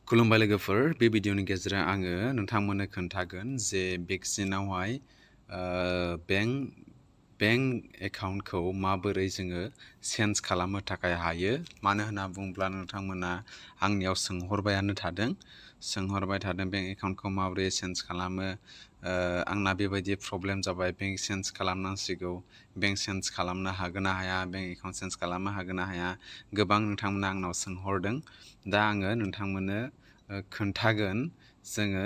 खुलुमबाय लोगोफोर बे भिडिअनि गेजेरजों आङो नोंथांमोननो खोन्थागोन जे बेक्सिनावहाय बेंक एकाउन्टखौ माबोरै जोङो चेन्ज खालामनो थाखाय हायो मानो होनना बुङोब्ला नोंथांमोना आंनियाव सोंहरबायानो थादों बेंक एकाउन्टखौ माबोरै चेन्ज खालामो आंना बेबायदि प्रब्लेम जाबाय बेंक चेन्ज खालामनांसिगौ बेंक चेन्ज खालामनो हागोन ना हाया बेंक एकाउन्ट चेन्ज खालामनो हागोन ना हाया गोबां नोंथांमोना आंनाव सोंहरदों दा आङो नोंथांमोननो खोन्थागोन जोङो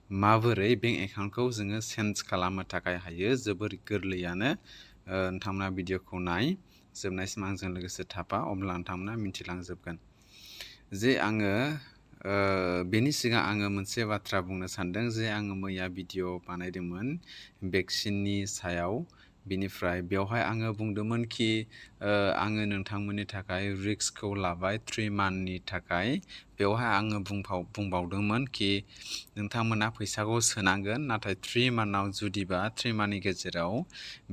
माबोरै बेंक एकाउन्टखौ जोङो चेन्ज खालामनो थाखाय हायो जोबोर गोरलैयानो नोंथांमोना भिडिअखौ नाय जोबनायसिम आंजों लोगोसे थाफा अब्ला नोंथांमोना मिथिलांजोबगोन जे आङो बेनि सिगां आङो मोनसे बाथ्रा बुंनो सानदों जे आङो मैया भिडिअ बानायदोंमोन भेक्सिननि सायाव बिनिफ्राय बेवहाय आङो बुंदोंमोन कि आङो नोंथांमोननि थाखाय रिस्कखौ लाबाय 3 मान्थनि थाखाय बेवहाय आङो बुंबावदोंमोन कि नोंथांमोना फैसाखौ सोनांगोन नाथाय 3 मान्थआव जुदिबा 3 मान्थनि गेजेराव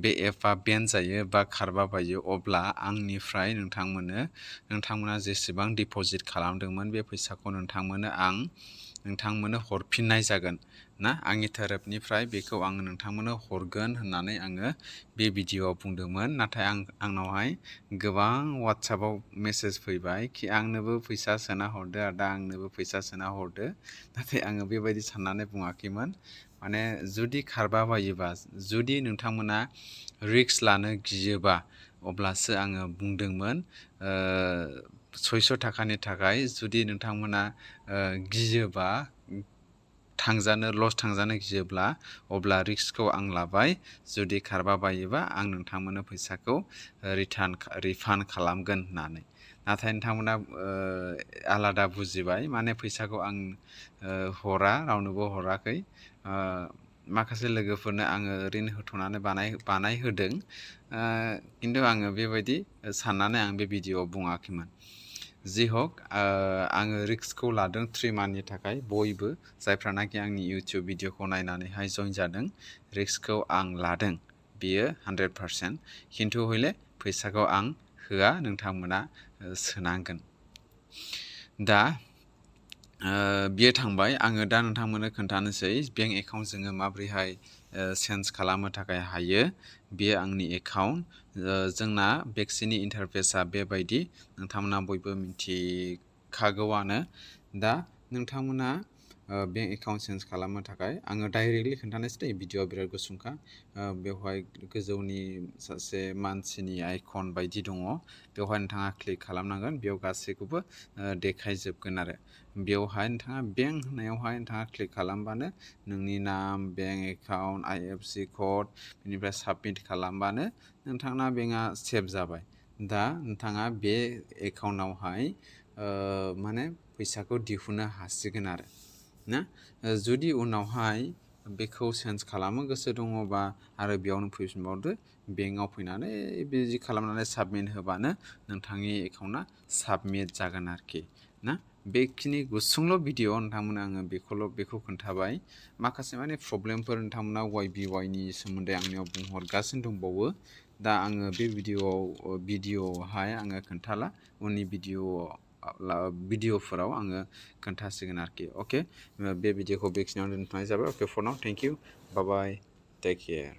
बे एपआ बेन जायो बा खारबाबायो अब्ला आंनिफ्राय नोंथांमोना जेसेबां डिप'जिट खालामदोंमोन बे फैसाखौ नोंथांमोननो हरफिननाय जागोन ना आंनि तरफनिफ्राय बेखौ आङो नोंथांमोननो हरगोन होननानै आङो बे भिडिअआव बुंदोंमोन नाथाय आंनावहाय गोबां वाट्सएपआव मेसेज फैबाय कि आंनोबो फैसा सोना हरदो आदा आंनोबो फैसा सोना हरदो नाथाय आङो बेबायदि साननानै बुङाखैमोन माने जुदि खारबाबायोबा जुदि नोंथांमोना रिस्क लानो गियोबा अब्लासो आङो बुंदोंमोन 600 थाखानि थाखाय जुदि नोंथांमोना गियोबा लस थांजानो गियोब्ला अब्ला रिस्कखौ आं लाबाय जुदि खारबाबायोबा आं नोंथांमोननो फैसाखौ रिफान्ड खालामगोन होननानै नाथाय नोंथांमोना आलादा बुजिबाय माने फैसाखौ आं रावनोबो हराखै माखासे लोगोफोरनो आङो ओरैनो होथ'नानै बानायहोदों खिन्थु आङो बेबायदि साननानै आं बे भिडिअआव बुङाखैमोन जि हक आङो रिस्कखौ लादों 3 मान्थनि थाखाय बयबो जायफ्रानाखि आंनि इउटिउब भिडिअखौ नायनानैहाय जइन जादों रिस्कखौ आं लादों बियो 100% खिन्थु हयले फैसाखौ आं होआ नोंथांमोना सोनांगोन दा बियो थांबाय आङो दा नोंथांमोननो खोन्थानोसै बेंक एकाउन्ट जोङो माबोरैहाय चेन्ज खालामनो थाखाय हायो बेयो आंनि एकाउन्ट जोंना भेक्सिननि इन्टारफेसआ बेबायदि नोंथांमोना बयबो मिथिखागौआनो दा नोंथांमोना बेंक एकाउन्ट चेन्ज खालामनो थाखाय आङो डाइरेक्टलि खोन्थानोसै भिडिअआ बिराद गुसुंखा बेवहाय गोजौनि सासे मानसिनि आइकन बायदि दङ बेवहाय नोंथाङा क्लिक खालामनांगोन बेयाव गासैखौबो देखायजोबगोन आरो बेवहाय नोंथाङा बेंक होननायावहाय नोंथाङा क्लिक खालामबानो नोंनि नाम बेंक एकाउन्ट IFSC कड बेनिफ्राय साबमिट खालामबानो नोंथांना बेंकआ सेभ जाबाय दा नोंथाङा बे एकाउन्टआवहाय माने फैसाखौ दिहुननो हासिगोन आरो ना जुदि उनावहाय बेखौ चेन्ज खालामनो गोसो दङबा आरो बेयावनो फैफिनबावदो बेंकआव फैनानै बिदि खालामनानै साबमिट होबानो नोंथांनि एकाउन्टआ साबमिट जागोन आरोखि ना बेखिनि गुसुंल' भिडिअ नोंथांमोना आङो बेखौ खोन्थाबाय माखासे माने प्रब्लेमफोर नोंथांमोना YBYनि सोमोन्दै आंनियाव बुंहरगासिनो दंबावो दा आङो बे भिडिअआवहाय आङो खोन्थाला उननि भिडिअफोराव आङो खोन्थासिगोन आरोखि अके बे भिडिअखौ बेखिनियावनो दोनथ'नाय जाबाय okay for now thank you bye bye take care